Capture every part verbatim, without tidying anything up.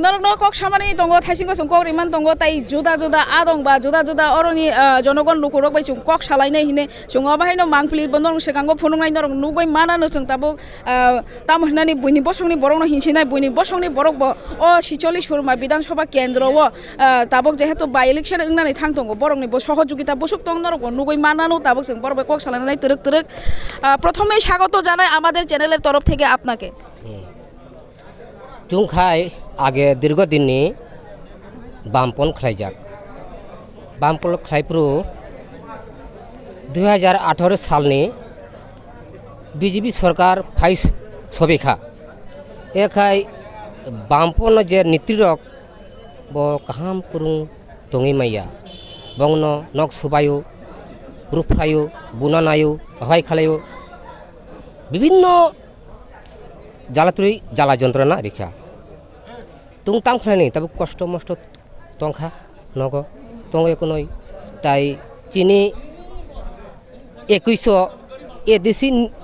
Norokno kok samani tongo, thaisingo chwng kok rimani tongo, tai juda juda adong ba juda juda oroni, ah, jonogon lukurok bai chwng kok salainai hinwi chwng obo haino mangpili bo norok swkango phunuknai norok nugwi manano chwng tabuk, ah, tamo hinani buini bosongni borokno hinsinai, buini bosongni borok bo o Sicholi Surma Bidhan Sabha kendro o, ah, tabuk jehetu by election wngnani thang tongo, borokni bo sohojogita busuk tong norok bo nugwi manano tabuk chwng borok bai kok salainai twrwk twrwk. Ah, prothome স্বাগত জানাই আমাদের চ্যানেলের তরফ থেকে আপনাকে। Chwng khai age dirgo dinni bampon khlaijak. Bampon khlaiphuru dui hajar atharo salni B J P sorkar phai s-, sobikha. Ekhai bamponno je nitrirok bo kaham kwrwng tongwi maya. Bongno nok subaio, ruphlaio, bunanaio, hawai khalaio. Bibinno jala twi jala jontrona rikha. Tung tam khlaini tabuk kosto mosto tongkha nogo, tongwi kunui tai chini ekuiso A D C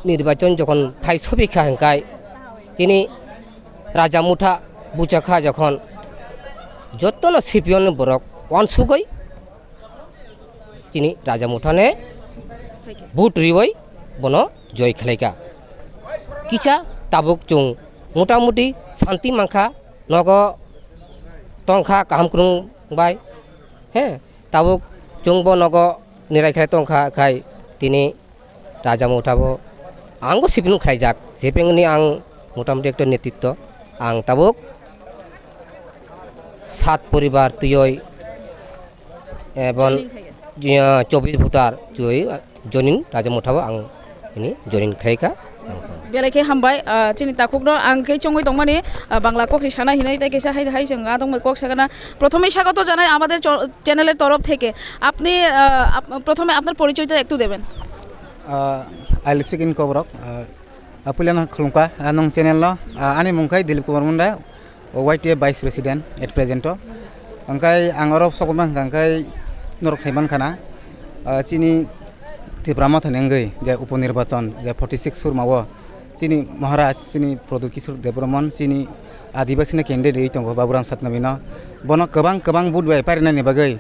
nirbachon jokhon phai sobikha hwnkhai chini Raja Motha buchakha jokhon jottono C P M ni borok wansugwi chini Raja Mothane vote riwi bono joi khlaika. Kisa tabuk chwng motamuti santi mankha, nogo tongkha kaham kwrwng bai. He, tabuk chwngbo nogo nirai khlai tongkha khai tini Raja Motha bo angbo sipinung khlaijak, jepengni ang motamuti ekta netritto ang tabuk sat poribar twiwi, eh, bon, joining khaikha. Ji, ah, chobbish voter twiwi, ah, joining Raja Motha bo ang ini joining khlaikha. Belai khe hambai, ah, chini takhukno ang khe chongwi tongmani, ah, Bangla kok si sana hinwi tei kaisa hai, hai chwng adong bai kok sakana. প্রথমেই স্বাগত জানাই আমাদের চ-, চ্যানেলের তরফ থেকে। আপনি, আহ, আপ-, প্রথমে আপনার পরিচয়টা একটু দেবেন। আহ, I speak in Kokborok. Ah, ah, puilano khulumkha, ah, nwng channel no. Ah, ani mung khai Dilip Kumar Munda, o Y T F vice president at present o. Hwnkhe ang oro sokma hwnkha hwnkhe norok sai mankha na, ah, chini Tipra Motha ni wngwi je upo nirbachon je forty six surma o chini Maharaj, chini Pradyut Kishore Debbarman, chini Adibasi ni candidate tongo Baburam Satnami no. Bono kwbang kwbang vote bai parinani bagwi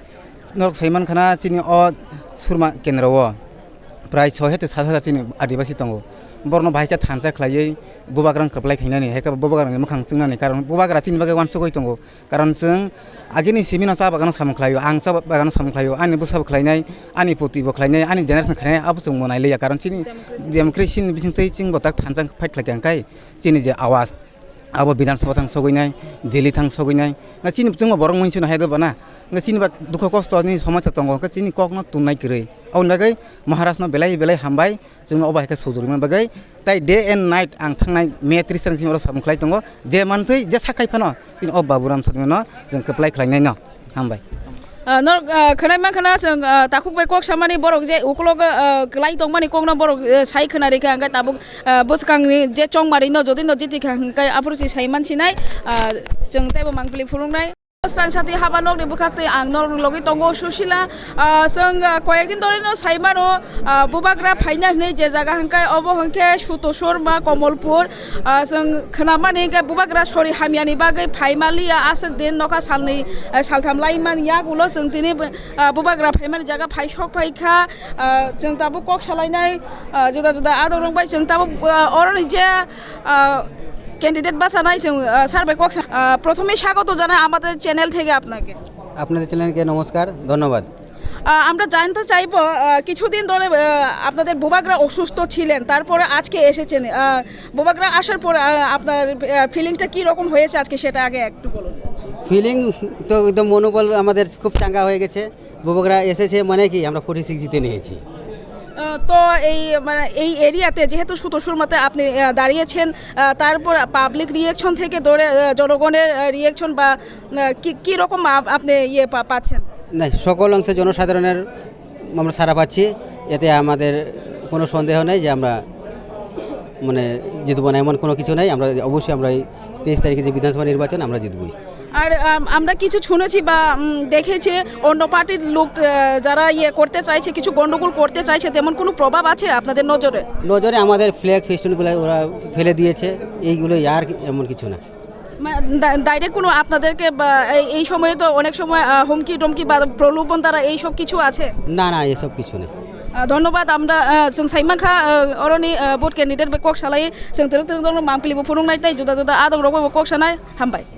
norok sai mankha na chini o surma kendro o prai soi hajar sat hajar chini Adibasi tongo. Borokno bahai khe thansa khlaiwi bubagrang kwplai khainani, hai khe bubagrangni mwkhang chwngnani, karon bubagra chini bagwi uansugwi tongo. Karon chwng agini simi no cha bagano samung khlaio, ang cha bagano samung khlaio, ani bwsa bo khlainai, ani poti bo khlainai, ani generation khlainai, abo chwng bo nai liya. Karon chini democracy ni bisingtwi chwng bo tak thansa fight khlai kha, hwnkhe chini je awaz, abo Bidhan Sabha thang sogwi nai, Delhi thang sogwi nai. Na chini chwngno borok mungsa no hai do bana. Na chini ba dukho kosto ni somosya tongo, hwnkhe chini kok no tun nai kwrwi. Aboni bagwi Maharaj no belai belai hambai, chwngno obo hai khe sujurima bagwi. Tai day and night ang thangnai May tris ni simi oro samung khlai tongo. Je mantwi je sakai phano chini o Baburam Satnami no chwng kwplai khlai nai no. Hambai. Ah, nor, ah, khwnai mankha na chwng, ah, takhuk bai kok samani borok je ukulok, ah, kwlai tongmani kokno borok, eh, sai khwna rikha, hwnkhe tabuk, ah, bwskangni je chongmari no jodi no jiti kha hwnkhe aphuru se sai mansinai, ah, chwng teibo mangpili phunuknai. Srangsati haba nokni bwkhaktwi ang norokni logi tongo Susila. Ah, chwng, ah, koyekdin dhorino saimano, ah, bubagra phaina hwnwi je jaga hwnkhe obo hwnkhe Sutosorma Komolpur. Ah, chwng khwnamani hwnkhe bubagra sori hamyani bagwi phaimaliya aswk din nokha salnwi, ah, saltham laiman yak ulo chwng tini, ah, bubagra phaimani jaga phai sok phaikha. Ah, chwng tabuk kok salainai, ah, juda juda adongrok bai chwng tabuk, ah, oroni je, ah, candidate bachanai chwng, ah, sir bai kok sa-, ah, prothome স্বাগত জানাই আমাদের চ্যানেল থেকে আপনাকে। আপনাদের চ্যানেলকে নমস্কার, ধন্যবাদ। আহ, আমরা জানতে চাইবো, আহ, কিছুদিন ধরে, আহ, আপনাদের বুবাগরা অসুস্থ ছিলেন, তারপরে আজকে এসেছেন। আহ, বুবাগরা আসার পর, আহ, আপনার, আহ, ফিলিংটা কি রকম হয়েছে আজকে, সেটা আগে একটু বলুন। ফিলিং তো একদম মনোবল আমাদের খুব চাঙ্গা হয়ে গেছে। বুবাগরা এসেছে মানে কি আমরা ফর্টি সিক্স জিতে নিয়েছি। আহ, তো এই, মানে, এই এরিয়াতে যেহেতু সুতোর সুরমাতে আপনি, আহ, দাঁড়িয়েছেন, আহ, তারপর পাবলিক রিয়াকশন থেকে ধরে, আহ, জনগণের, আহ, রিয়াকশন বা, আহ, কি, কি রকম আপ-, আপনি ইয়ে পা-, পাচ্ছেন? না, সকল অংশে জনসাধারণের আমরা সাড়া পাচ্ছি, এতে আমাদের কোনো সন্দেহ নেই যে আমরা মানে জিতবো না, এমন কোনো কিছু নেই। আমরা অবশ্যই আমরা এই তেইশ তারিখে যে বিধানসভা নির্বাচন আমরা জিতবই। আর, আম, আমরা কিছু শুনেছি বা, উম, দেখেছি অন্য পার্টির লোক, আহ, যারা ইয়ে করতে চাইছে, কিছু গন্ডগোল করতে চাইছে, তেমন কোনো প্রভাব আছে আপনাদের নজরে? নজরে আমাদের ফ্ল্যাগ ফেস্টুনগুলো ওরা ফেলে দিয়েছে, এইগুলোই, আর এমন কিছু না। মা-, ডা-, ডাইরেক্ট কোনো আপনাদেরকে বা এই, এই সময়ে তো অনেক সময়, আহ, হুমকি টমকি বা প্রলোভন দ্বারা এইসব কিছু আছে? না, না, এসব কিছু নেই। আহ, ধন্যবাদ। আমরা, আহ, chwng saimankha, আহ, oroni, আহ, vote candidate bai kok salai, chwng twrwk twrwk dongno mangpili bo phunuknai tei juda juda adongrok bai bo kok sanai. Hambai.